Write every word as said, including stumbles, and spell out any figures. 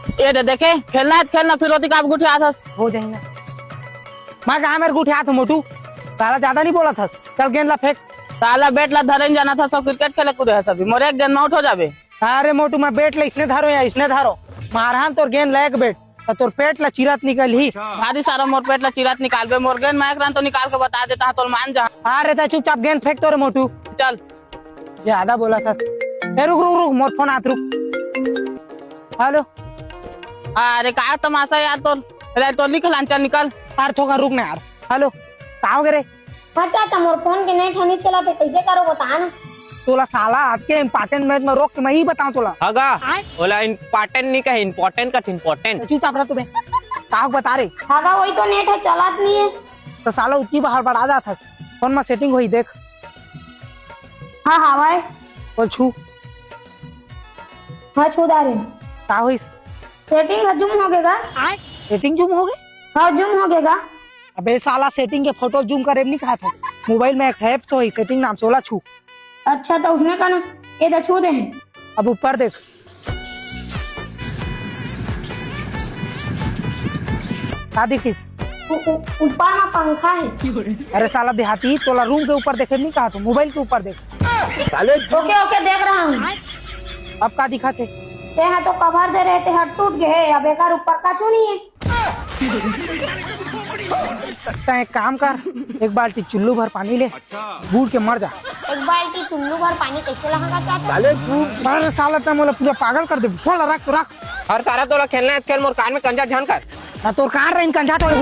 ये दे देखे, खेलना हे त खेलना, फिर ओती का गुठियात हस। हो जाही ना। मैं कहा मेर गुठियात हूँ मोटू, साला ज्यादा नहीं बोलत हस। चल गेंद ला फेंक। साला bat ला धरे नहीं जानत हस, सब cricket खेले कूदे हस अभी। मोर एक गेंद में out हो जाबे। अरे मोटू, मैं bat ला इसने धरो या इसने धरो, मारहान तोर गेंद ला एक bat, त तोर पेट ला चिरत निकलही। भारी सारा मोर पेट ला चिरत निकालबे। मोर गेंद में एक run तो निकाल के बता देता, तोल मान जा। अरे त चुपचाप गेंद फेंक तो रे मोटू। चल। ज्यादा बोलत हस। ए, रुक, रुक, रुक, मोर phone आत, रुक। Hello। अरे, का तमाशा यार तोर? अरे, तोर निकल, चल निकल। यार, थोका रुक ना यार। Hello, का हो गे रे? हाँ चाचा, मोर phone के net ह नइ चलत हे, कइसे करो बता ना। तोला साला आज के important match में रोक के मैं ही बताऊं तोला। हगा, आय? ओला important नहीं कहे, important कथे, important। चुपचाप रह तू बे। का हो बता रे? हगा, वही तो net ह चलत नहीं हे। तो साला उतनी बाहर बड़ा जात हस। Phone में setting होही देख। हाँ, हाँ, भाई। बोल छू। हाँ, छू डारे। का होइस? Setting ह zoom हो गे गा। Setting zoom हो गे? हाँ, zoom हो गे गा। अबे साला, setting के photo zoom करे नहीं कहा था। Mobile में एक app तो है, setting नाम से, ओला छू। अच्छा, तो उसने का ना, ये तो छू दे हैं। अब ऊपर देख। का दिखिस? उ-, उ-, ऊपर में पंखा है। अरे साला देहाती, तोला room के ऊपर देखे नहीं कहा था, mobile के ऊपर देख। साले OK, OK, देख रहा हूँ। अब का दिखा थे? ते हा तो cover दे रहे, ते हा टूट गए है, अब एकर ऊपर कछु नहीं है। तैं एक काम कर, एक बाल्टी चुल्लू भर पानी ले, बूड़ के मर जा। एक बाल्टी चुल्लू भर पानी कैसे लाहूंगा चाचा? साले तू। अरे साला, तैं मोला पूरा पागल कर दे। बोल, रख तो रख। अरे साला, तोला खेलना है खेल, मोर कान में कंझा झन कर। ना तोर कान रही कंझा तो ले।